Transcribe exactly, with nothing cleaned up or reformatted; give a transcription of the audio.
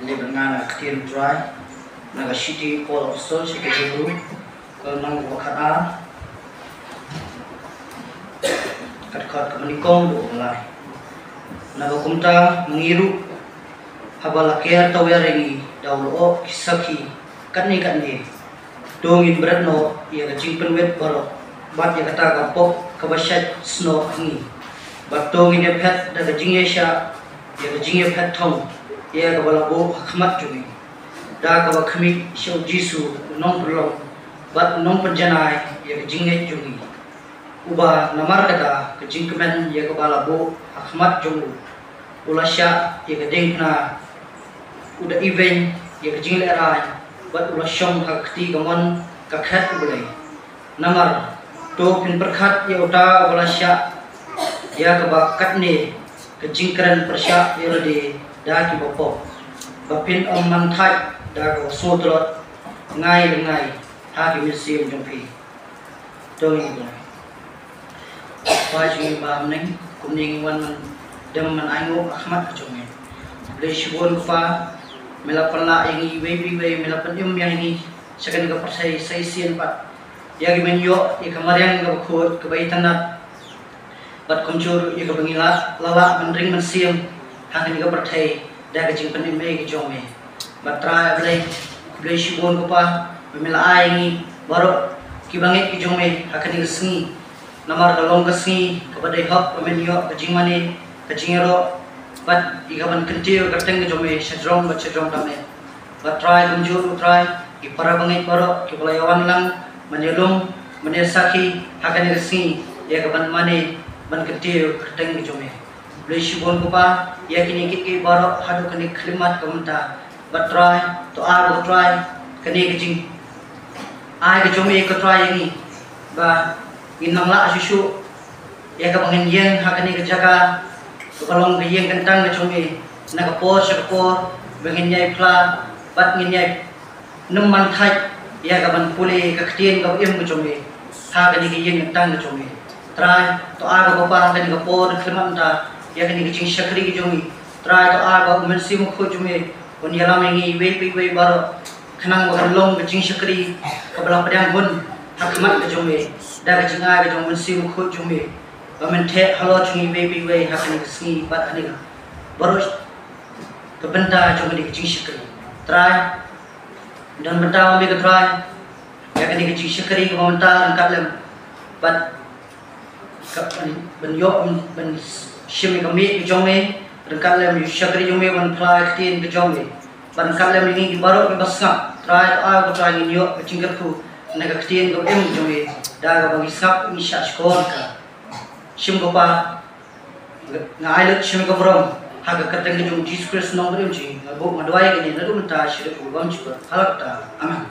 Leh bad nga na ka ktien Trai, na ka shithi u Paul Apostol sha ki Hebru, ka lynnong kaba khatar, ka dkhot kaba nyngkong haduh kaba lai. Naba kumta ma ngi ruh, haba la ker tawiar ïa ngi da u lyoh ki sakhi katne katne, to ngin bret noh ïa ka jingpynwit baroh bad ïa kata ka pop kaba shait snoh ha ngi. Bad to ngin ïaphet da ka jingïaishah ïa ka jingïaphet thong ïa kaba la buh ha khmat jong ngi, da kaba khmih sha u Jisu u nongpynlong bad u nongpynjanai ïa ka jingngeit jong ngi. Uba namar kata ka jingkmen ïa kaba la buh ha khmat jong u, u la shah ïa ka diengphna, u da iweiñ ïa ka jinglehrain, bad u la shong ha ka kti kamon ka khet U Blei. Namar to phin pyrkhat ïa uta uba la shah ïa kaba katne ka jingkren pyrshah ïa lade da kiba pop, ba phin ym man thait da kaba sngewtlot ngai lyngngai ha ki mynsiem jong phi. To ngin ïa Kpa jong ngi ba ha bneng, kumne ngi wan man dem man ainguh ha khmat ka jong me. Khublei shibun Kpa, me la pynlah ïa ngi iwei pa iwei, me la pynim ïa ngi sha kane ka pyrthei sa shisien pat. Ïa ngi men ïoh ïa ka mariang kaba khuid kaba itynnad, bad kumjuh ruh ïa kaba ngi lah, la lah ban ring mynsiem ha kane ka pyrthei. da ka jingpynim ei ka jong me. Bad Trai Blei, khublei shibun ko Pa, ba me la ai ngi baroh ki bangeit ki jong me ha kane ka sngi. Namar ka long ka sngi kaba dei hok ba men ïoh ka jingmane, ka jingïaroh bad ïa ka ban kyntiew ka kyrteng ka jong me shajrong bad shajrong ka me. Bad Trai kumjuh ruh Trai, ki para bangeit baroh kiba la ïawan lang ban ïalum, ban ïasakhi ha kane ka sngi ïa ka ban mane, ban kyntiew ka kyrteng ka jong me. Khublei shibun ko Pa ïa kine kiei kiei baroh haduh kane ka khyllipmat ka mynta. Bad Trai, to ai ba ko Trai kane ka jing ai ka jong me ko Trai ïa ngi ba ngin nang lah shuh shuh ïa kaba ngin ïeng ha kane ka jaka kaba long ka ïing kyntang ka jong me na ka por sha ka por, ba ngin ïai phla bad ngin ïai nym man thait ïa ka ban pule ka ktien kaba im ka jong me ha kane ka ïing kyntang ka jong me. Trai, to ai ba ko Pa ha kane ka por ka khyllipmat mynta ïa kane ka jingshakri ka jong me. Trai, to ai ba u Mynsiem Bakhuid jong me un ïalam ïa ngi iwei pa iwei baroh, khnang ba kan long ka jingshakri kaba la pdiang hun ha khmat ka jong me da ka jingai ka jong u Mynsiem Bakhuid jong me, ba men theh halor jong ngi iwei pa iwei ha kane ka sngi bad ha kane ka baroh ka bynta jong kane ka jingshakri. Trai, don bynta ma me ko Trai ïa kane ka jingshakri kaba mynta ryngkat lem bad ka ban, ban ïoh ban, ban shim ïa ka miej ka jong me ryngkat lem ïa u shakri jong me, ban phla ïa ka ktien ka jong me bad ryngkat lem ïa ngi ki baroh kiba sngap. Trai, to ai ko Trai ngin ïoh ka jingkyrkhu na ka ktien kaba im ka jong me da kaba ngi sngap ngi shahshkor ïa ka. Shim ko Pa, nga ai lut shim ïa ka burom ha ka kyrteng ka jong u Jisu Khrist u nongpynim jong ngi, nga buh nga duwai ïa kane naduh mynta sha ka bymjukut. Ha la kata. Amen.